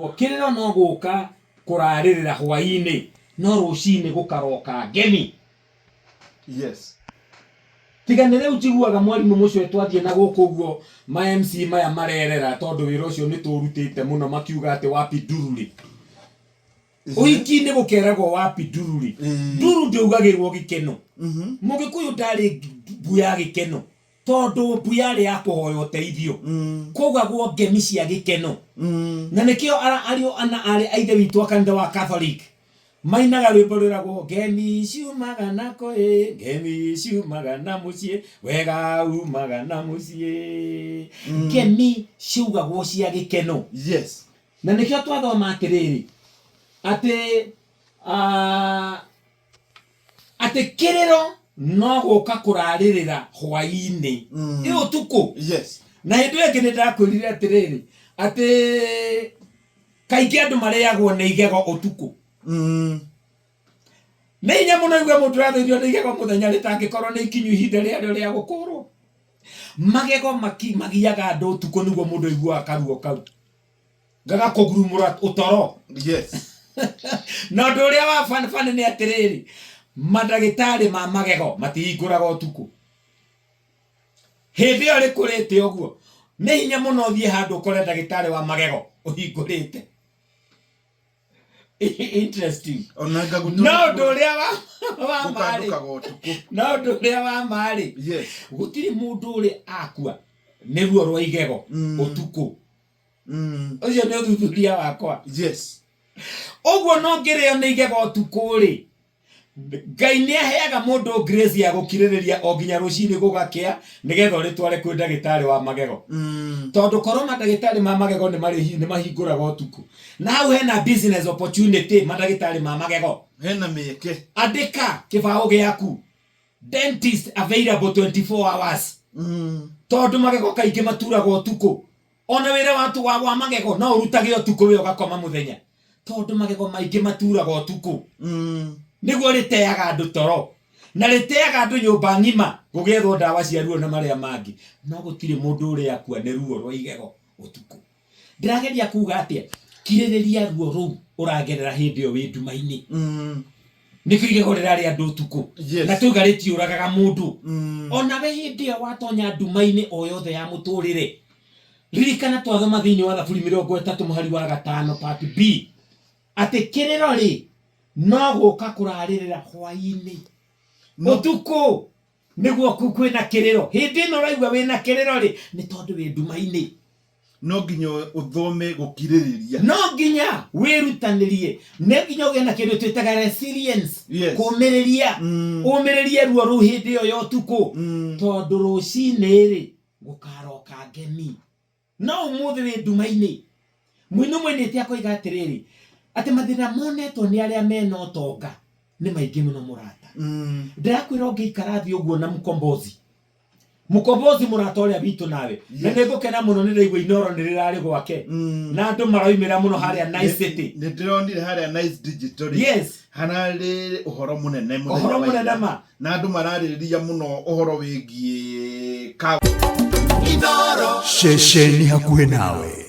Kĩrĩro no gũka kũrarĩrĩra hwaĩ-inĩ, no rũcinĩ gũkaroka ngemi. Yes. Tiga nĩ rĩu njiguaga mwarimũ mũcwe twathiĩ na gũkũ ũguo ma MC maya marerera tondũ wĩra ũcio nĩ tũrutĩte mũno makiuga atĩ wapi ndururi. Ũhiki-inĩ gũkeragwo wapi ndururi. Nduru ndĩugagĩrwo gĩkeno. Mũgĩkũyũ ndarĩ mbu ya gĩkeno. Tondũ mbu yarĩ ya kũhoya ũteithio, kwaugagwo ngemi cia gĩkeno. Na nĩkĩo ariũ na aarĩ a Ithe witũ a kanitha wa Catholic mainaga rwĩmbo rwĩragwo ngemi ciumaga na kũ ĩ, ngemi ciumaga na mũciĩ, wega umaga na mũciĩ. Ngemi ciaugagwo cia gĩkeno. Yes. Na nĩkĩo twathoma atĩrĩrĩ, atĩ atĩ kĩrĩro no gũka kũrarĩrĩra hwaĩ-inĩ ĩ ũtukũ. Yes. Na hĩndĩ ĩyo ĩngĩ nĩ ndakwĩrire atĩrĩrĩ, atĩ kaingĩ andũ marĩagwo nĩ igego ũtukũ. Nĩ hinya mũno igue mũndũ ũrathĩnjwo nĩ igego mũthenya rĩtangĩkorwo nĩ ikinyu ihinda rĩarĩo rĩa gũkũrwo. Magego magiaga andũ ũtukũ nĩguo mũndũ aiguaga karuo kau. Gagakũgurumũra ũtoro. Yes. Na ũndũ ũrĩa wa funny funny nĩ atĩrĩrĩ, mandagĩtarĩ ma magego matihingũraga ũtukũ. Hĩndĩ ĩyo rĩkũrĩte ũguo, nĩ hinya mũno ũthiĩ handũ ũkore ndagĩtarĩ wa magego ũhingũrĩte. Interesting. Ona ngagũtũ. No ũndũ ũrĩa wa ma rĩ, Gũkandũkaga ũtukũ. no ũndũ ũrĩa wa ma rĩ, Yes. gũtirĩ mũndũ ũrĩ akua nĩ ruo rwa igego ũtukũ. Ũcio nĩ ũthuthuria wakwa. Yes. Ũguo no ngĩrĩo nĩ igego ũtukũ rĩ, Ngai nĩ aheaga mũndũ grace ya gũkirĩrĩria o nginya rũcinĩ gũgakĩa nĩgetha ũrĩtware kwĩ ndagĩtarĩ wa magego. Tondũ korwo mandagĩtarĩ ma magego nĩ mahingũraga ũtukũ. Na hau hena business opportunity mandagĩtarĩ ma magego. Hena mĩeke. Andĩka kĩbaũ gĩaku. Dentist available 24 hours. Tondũ magego kaingĩ maturagwo ũtukũ. Ona wĩra wa, wa, wa magego no ũrutage ũtukũ we ũgakoma mũthenya. Tondũ magego maingĩ maturaga ũtukũ. Nĩguo rĩteaga andũ toro. Na rĩteaga andũ nyũmba ng'ima gũgĩethwo ndawa cia ruo na marĩa mangĩ. No gũtirĩ mũndũ ũrĩ akua nĩ ruo rwa igego ũtukũ. Ndĩrageria kuga atĩa? Kirĩrĩria ruo rũu ũragerera hĩndĩ ĩyo wĩ nduma-inĩ. Nĩkĩo igego rĩrarĩa andũ ũtukũ. Yes. Na tuga rĩtiũragaga mũndũ. Onawe hĩndĩ ĩyo watonya nduma-inĩ o yothe ya mũtũrĩre, ririkana twathoma thĩinĩ wa Thaburi 30 mũhari wa 5 part B atĩ kĩrĩro rĩ no gũka kũrarĩrĩra hwaĩ-inĩ. Ũtukũ nĩguo kwĩna kĩrĩro. Hĩndĩ ĩno ũraigua wĩna kĩrĩro rĩ, nĩ tondũ wĩ nduma-inĩ. No nginya ũthome gũkirĩrĩria. No nginya wĩrutanĩrie. Nĩ nginya ũgĩe na kĩndũ twĩtaga resilience. Yes. Kũmĩrĩria. Ũmĩrĩrie ruo rũu hĩndĩ ĩyo ya ũtukũ. Tondũ rũcinĩ rĩ, gũkaroka ngemi. No ũmũthĩ wĩ nduma-inĩ. Mũini ũmwe ainĩte akoiga atĩrĩrĩ, atĩ mathĩna monetwo nĩ arĩa mena ũtonga nĩ maingĩ mũno mũrata. Ndĩrakwĩra ũngĩikara thĩ ũguo na mkombozi, Mũkombozi mũrata ũrĩa witũ nawe. Na Yes. nĩ ngũkena mũno nĩ ndaigua Inooro nĩ rĩrarĩ gwake. Na andũ maroimĩra mũno harĩa Nice City. Nĩ ndĩronire harĩa Nice Digital rĩ, Yes. hararĩ ũhoro mũnene mũthenya Ũhoro wa mũnene ira. ma. Na andũ mararĩrĩria mũno ũhoro wĩgiĩ ka Ceceni hakuhĩ nawe.